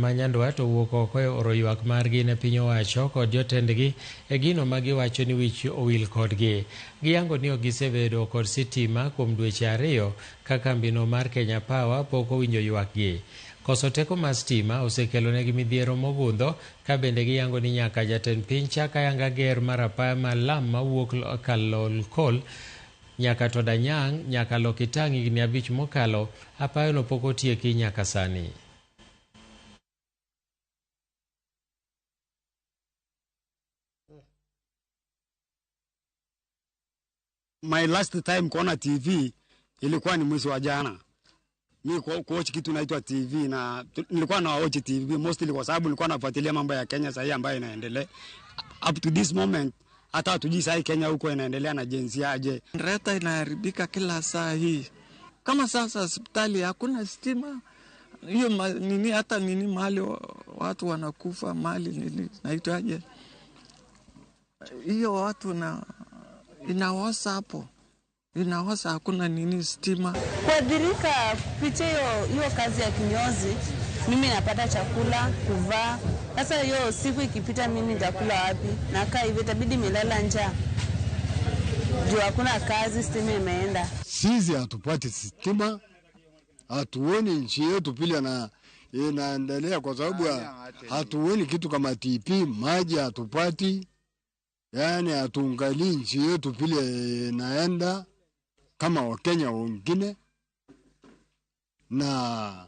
Ma Nyandwat owuok oko e oro ywak margi ne piny owacho kod jotendgi e gino ma giwacho ni wich owil kodgi. Giyango ni ok gisebedo kod sitima kuom dweche 2 ka kambino mar Kenya Power pok owinjo ywakgi. Koso teko mar stima osekelonegi midhiero mogundho ka bende giyango ni nyaka jatend piny chak ayanga ger mar apaya ma lam mawuok Kalolkol nyaka Todanyang' nyaka Lokitang' higni 5 mokalo, apayono pok otieki nyaka sani. My last time kuona TV ilikuwa ni mwezi wa jana. Mi kuwatch kitu inaitwa TV na nilikuwa na watch TV mostly kwa sababu nilikuwa nafuatilia mambo ya Kenya sasa ambayo inaendelea. Up to this moment hata hatujui sasa Kenya huko inaendelea na jinsi aje. Reta inaharibika kila saa hii. Kama sasa hospitali hakuna stima. Hiyo nini hata nini mahali watu wanakufa mahali nini naitwaje? Hiyo watu na inaosa hapo. Inaosa hakuna nini stima. Kuadhirika kupitia hiyo kazi ya kinyozi, mimi napata chakula, kuvaa. Sasa hiyo siku ikipita mimi nitakula wapi? Nakaa hivi itabidi nilala njaa. Juu hakuna kazi, stima imeenda. Sisi hatupati stima. Hatuoni nchi yetu pili na inaendelea kwa sababu hatuoni kitu kama TP, maji hatupati. Yaani hatuangalii nchi yetu pili inaenda kama Wakenya wengine. Na